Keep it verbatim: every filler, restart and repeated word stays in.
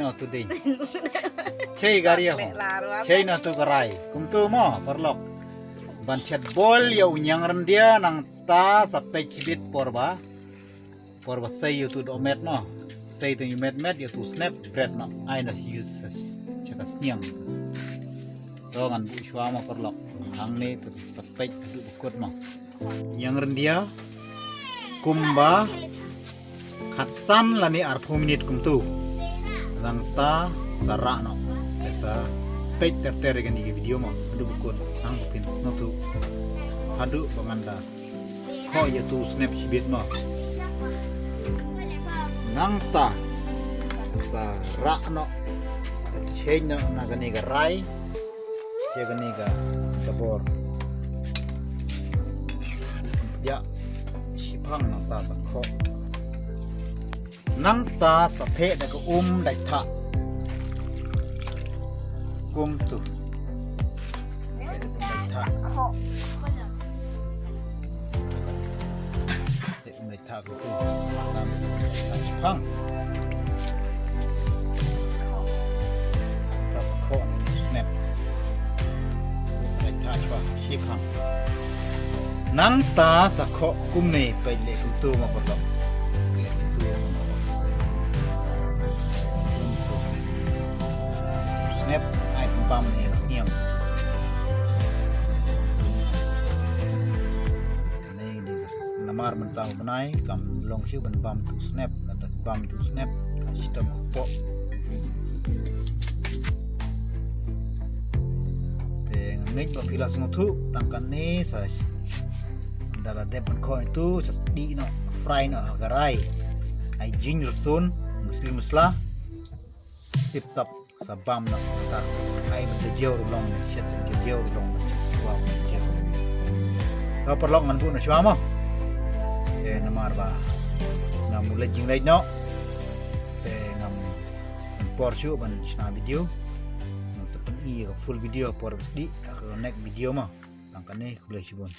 No tu ding. Chei gari ho. Chei no tu garai. Kumtu mo parlok. Ban chet bol ïa u ñiang ryndia nangta sa peit shibit por ba. Por ba sei ïa tu doh met mo. Sei tu ïa met met ïa tu snep bret no. Ai no use sa chaka sniang. To ngan buh shwa mo parlok. Hangne tu sa peit haduh ba kut mo. Ñiang ryndia kumba khatsan lane arphew minit kumtu. Nangta sa rah noh. Te sa peit ter ter ïa kane ka video mo. Haduh ba kut nang ba phin sngewthuh. Haduh ba ngan da khoh ïa tu snep shibit mo. Nangta sa rah noh. Sa change noh na kane ka rai. Ïa kane ka ka bor. Ïa shiphang nangta sa khoh. Nangta sa theh da ka um dait thah. Kumtu. Theh da ka um dait thah. Theh um dait thah kumtu. Nang thah shiphang. Ta sa khoh ne snap. Dait thah shwa shiphang. Nangta sa khoh kumne peit leh kumtu ma parlok. Leh kumtu. Kumtu. Snap ai pynbam ne ka sniang. Kane namar mynta u bnai kam long shuh ban bam tu snap, lada bam tu snap ka shitom hapoh. Te nga ngeit ba phi la sngewthuh tang kane sa da la dep ban khoh itu sa sdieh noh, fry noh ha ka rai. Ai jing rsun, musli musla. Tip top. Sa bam noh ka ai ba ka jew ruh long ne, shet ba ka jew ruh long ne, shet ba ka jew. Ta parlok ngan buh na shwa mo. Te namar ba ngam u leit jingleit noh. Te ngam por shuh ban shna video. Ngan sa pyni ïa ka full video por ba sdieh ha ka next video mo. Tang kane khublei shibun.